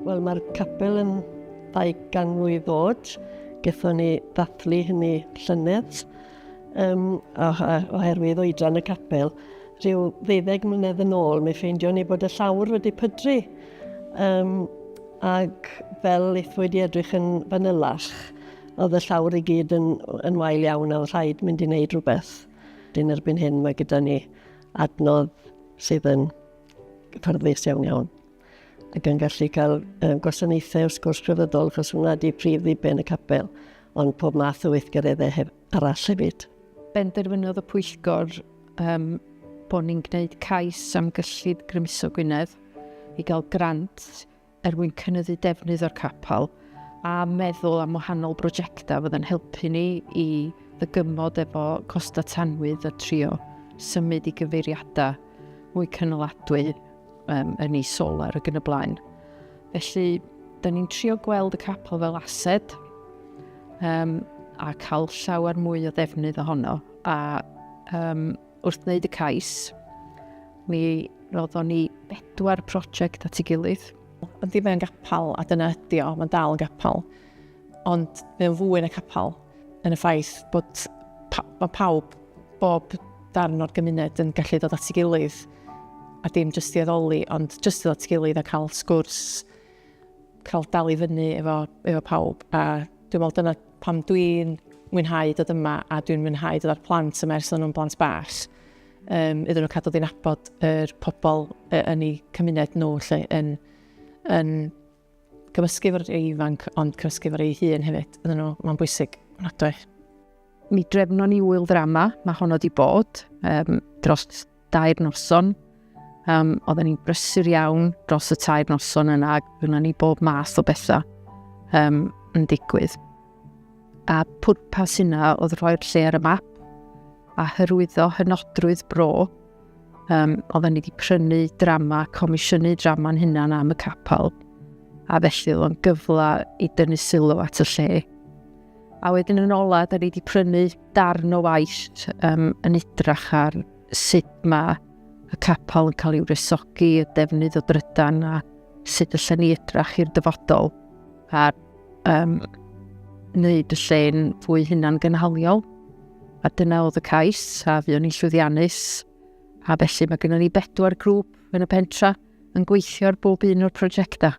Wel, mae'r capel yn 200 mlwydd oed. Gethon ni ddathlu hynny llynedd um, oherwydd oedran y capel. Rhyw ddeuddeg mlynedd yn ôl, mi ffeindio ni bod y llawr wedi pydru. Um, ac fel eithwyd i edrych yn fanylach, oedd y llawr i gyd yn, yn wael iawn a oedd rhaid mynd i wneud rhywbeth. Dyn erbyn hyn mae gyda ni adnodd sydd yn cyffyrddus iawn iawn ac yn gallu cael um, gwasanaethau wrth gwrs crefyddol, achos hwnna di prif ddiben y capel, ond pob math o weithgareddau hef arall hefyd. Benderfynodd y pwyllgor um, bod ni'n gwneud cais am gyllid Grymuso Gwynedd i gael grant er mwyn cynyddu defnydd o'r capel a meddwl am wahanol brosiectau fydd yn helpu ni i ddygymod efo costau tanwydd a trio symud i gyfeiriadau mwy cynaladwy um, ynni solar ac yn y blaen. Felly, da ni'n trio gweld y capel fel ased um, a cael llawer mwy o ddefnydd ohono. A um, wrth wneud y cais, mi roddon ni bedwar prosiect at ei gilydd. Yndi, mae'n gapel, a dyna ydi o, mae'n dal yn gapel. Ond mae'n fwy na capel yn y ffaith bod pa, mae pawb, bob darn o'r gymuned yn gallu dod at ei gilydd a dim jyst i addoli, ond jyst i ddod at ei gilydd a cael sgwrs, cael dal i fyny efo, efo pawb. A dwi'n meddwl dyna pam dwi'n mwynhau dod yma a dwi'n mwynhau dod â'r plant yma ers nhw'n blant bach. Um, iddyn nhw cadw dod i nabod yr pobl yn eu cymuned nhw lle yn, yn cymysgu efo'r ifanc ond cymysgu efo'r ei hun hefyd. Iddyn nhw, mae'n bwysig, ofnadwy. Mi drefnon ni wyl ddrama, mae honno wedi bod um, dros dair noson. Um, oedden ni'n brysur iawn dros y tair noson yna, ac fyna ni bob math o bethau um, yn digwydd. A pwrpas yna oedd rhoi'r lle ar y map a hyrwyddo hynodrwydd bro. Um, oedden ni wedi prynu drama, comisiynu drama'n hunan am y capel, a felly oedd o'n gyfle i dynnu sylw at y lle. A wedyn yn ola, da ni wedi prynu darn o waith um, yn edrach ar sut mae y capel yn cael ei wresogi, y defnydd o drydan a sut allan ni edrach i'r dyfodol a um, wneud y lle'n fwy hunan gynhaliol. A dyna oedd y cais, a fuon ni'n llwyddiannus. A felly mae gennym ni bedwar grŵp yn y pentra yn gweithio ar bob un o'r prosiectau.